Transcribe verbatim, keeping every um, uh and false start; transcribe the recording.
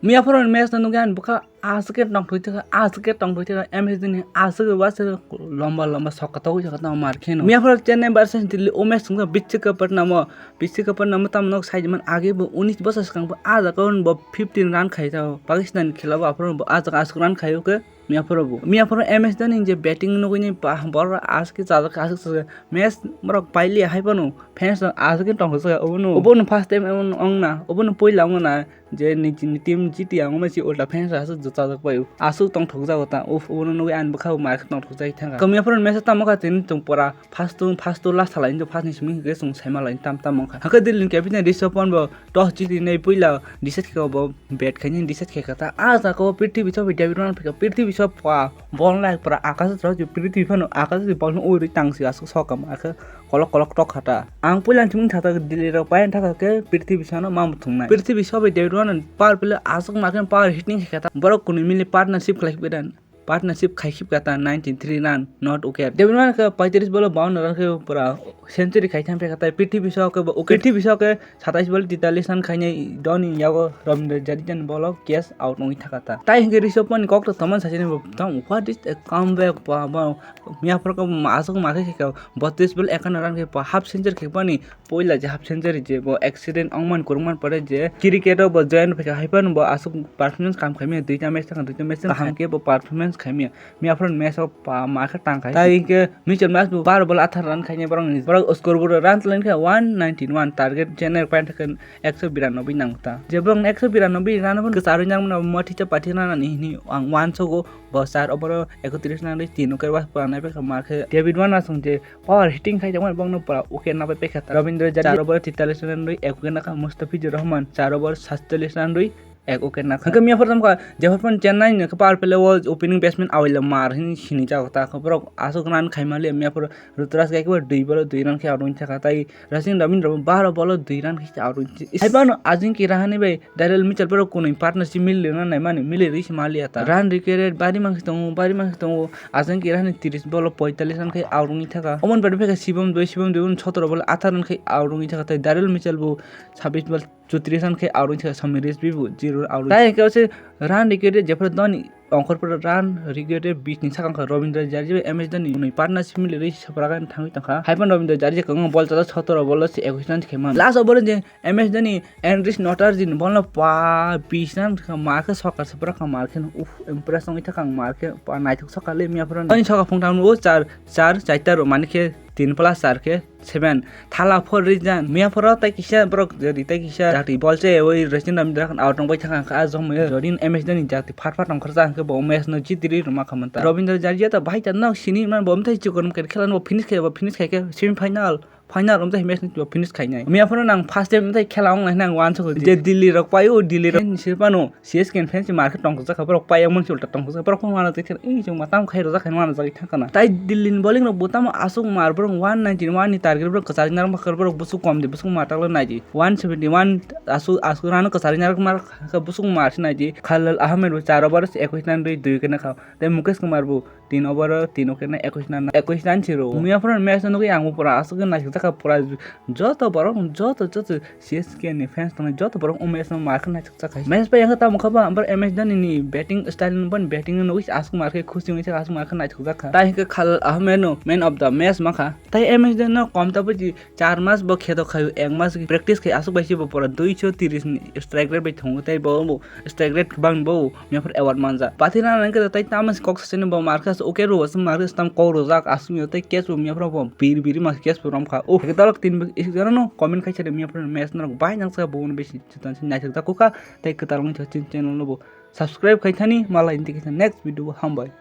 Miyaphoro match no nugwi ani bwkha aswk khe tongthok thwkha, aswk khe tongthok thwkha, M S D ni aswk khe waswk lomba lomba sok kwtogwi thwkha tamo mar kheno. Miyaphoro Chennai versus Delhi o match wngkha Bichika Patnam o, Bichika Patnam o tamo nok saiman age bo unis bosor swkang bo ah jaga o bo fifteen run khai tao Pakistan ni khela bo aphuru bo ah jaga aswk run khai o khe. Miyaphoro bo. Miyaphoro M S Dhoni je batting nugwi ni ba-, borok aswk khe chajak, aswk chajak. Match borok pailiya hai phano fans rok aswk khe tongthok jak obono. Obono first time emon wng na, obono puila wng na je nijini team jiti ya wngma si ulta fans rok aswk chajak pai o. Aswk tongthok jago ta. Uff, obono nugwi ani bwkha bo mar khe tongthok jagwi thangkha. Miyaphoro match tamo kha tini chwng pura first to, first to last salai nw, first ni simi hwnkhe chwng saima lai tam tam wngkha. Hakhe Delhi ni captain Rishabh Pant bo toss jiti nai puila decide khe bo bat khaini decide khe kha ta. Ah jaga o Prithvi Shaw bai David Warner phikha. Prithvi Shaw pa bol nai pura akash o thro, Prithvi phano akash o bol no uri tang si aswk sok kha ma khe kolok kolok tok kha ta. Ang puila chiming thata Delhi rok pai thaka khe Prithvi Shaw no ma muthung nai. Prithvi Shaw bai David Warner power play aswk ma khe power hitting khe kha ta. Borok kunu mili partnership khlai khe partnership khai khip kha ta ninety three run not wicket. David Warner khe paitris bolo bawann run khe pura century khai thang kha ta. Prithvi Shaw khe bo wicket, Prithvi Shaw khe satais bol titalis run khainai Dhoni yago Ravindra Jadeja ni bolo catch out wngwi thaka ta. Tai hinkhe Rishabh Pant ni kok to tongmani sachini bo tamo what is a comeback ba, ba, miyaphoro khe aswk ma khe khe botris bol ekanno run khe half century khe pani. Puila je half century je bo accident wngman kwrwngman pore je cricket o bo join phaikha, hai phano bo aswk performance kam khaimya, duita match thangkha, duita match kaham khe bo performance khaimya. Miyaphoro match o pa ma khe tang khai. Tai hinkhe Mitchell Marsh bo baro bol athar run khainai borok ni, borok score board o run line khe one ninety one, target Chennai pai thangkhe ekso biranoboi nang ta. Je borok ekso biranoboi run phano kwcharwi nang mano, mothicha pathi run ani hini ang uansogo, bo char over o ekotris run rwi tin wicket wa pura nai phaikha ma khe David Warner song je power hitting khai tongmani bokno pura wicket napai paikha ta. Ravindra Jadeja char over titalis run rwi ek wicket nakha, Mustafizur Rahman char over satchallis run rwi ek wicket nakha. Hwnkhe miyaphoro tongkha jephuru phano Chennai ni power play o opening batsman Awila Mar hwnwi sini jago ta, borok aswk run khaimali miyaphoro Ruturaj Gaikwad dui bolo dui run khe out wngwi thaka tai Rachin Ravindra bo baro bolo dui run khe out wngwi. Hai phano Ajinkya Rahane bai Daryl Mitchell borok kunui partnership mili rwna naimani, mili rwi se maliya ta. Run recorded bari mankhe tongo, bari mankhe tongo. Ajinkya Rahane tiris bolo poitalis run khe out wngwi thaka. Omon bari phekha Shivam Dube, Shivam Dube sotoro bolo athar run khe out wngwi thaka. Tai Daryl Mitchell bo sabis bolo chutris run khe out wngwi thaka. Samir Rizvi bo zero out. Tai hwnkhe se run recorded jephuru Dhoni ongkhorphuru run recorded bis ni sakang kha Ravindra Jadeja bai M S Dhoni kunui partnership mili rwi se pura khe thangwi tongkha. Hai phano Ravindra Jadeja kwbangma bol chajak sotoro bolo se ekwis run khe man. Last over je M S Dhoni Andresh Natarji ni bolno pa bish run kha, ma khe sokar se pura kha, ma khe uf, impress wngwi thaka ang ma khe pa naithok sokar le miyaphoro. Ani sokar phung thang o char, char, chaita rw mani khe tin plus char khe seven. Thala phor rijak miyaphoro tai kisa borok jodi tai kisa jati bol che oi Rachin Ravindra khan out wngbai thaka ang kha, ah jomoi jodi M S Dhoni jati phat phat ongkhorjak ang khe bo match no jiti rwi rwma kha manta. Ravindra Jadeja ta bahai ta nok sini man bo mthai chikon khe khela no finish khe bo finish khai khe semi final. Final romjak match ni finish khainai. Miyaphoro nang first time tei khela wngnai hinwi ang uansukha je Delhi rok pai o, Delhi rok ni sir phano C S K ni fans ni mar khe tongthokjak kha, borok pai wngmani se ulta tongthokjak kha, borok phano uanajak khe, "Ee, chwng ma tamo khai rwjak," hinwi uanajagwi thangkha na. Tai Delhi ni bowling rok bo tamo aswk mar, borok one ninety one ni target, borok kwchari narwkma khe borok bwswk kom di, bwswk mar takle nai di, one seventy one aswk, aswk run kwchari narwkma khe bwswk mar se nai di. Khalil Ahmed bo char over ekwis run rwi dui wicket nakha, tei Mukesh Kumar bo tin over o tin wicket na ekwis run, ekwis run se rwo. Miyaphoro match no nugwi ang bo pura aswk khe naisik jakha, pura joto borok, joto, joto C S K ni fans tongnai joto borok o match no mar khe naisik jakha. Match pai ang khe tamo kha ba, ambar M S Dhoni ni batting style no, boni batting no nugwi aswk mar khe khusi wngwi se aswk mar khe naisik jakha. Tai hwnkhe Khalil Ahmed no man of the match mankha. Tai M S Dhoni no kom ta buji char mas bo kheto khaio, ek mas practice khai aswk bai se bo pura duiso tiris ni strike rate bai thungo, tei bo, bo strike rate kwbang bo miyaphoro award manjak. Pathi rana hwnkhe tai tamo se kok sasani bo mar khe aswk, okay rw aswk mar khe aswk tamo kok rwjak aswk miya tei catch bo miyaphoro bo biri biri ma catch bo romkha. Oh, hwnkhe dalok tin jora no comment khai sadi miyaphoro match norok bai nangsa bo bisi chwtang se naithok jak kha tei kwtal wngwi thok chini channel no bo subscribe khai thani malai tei kisa next video bo hambai.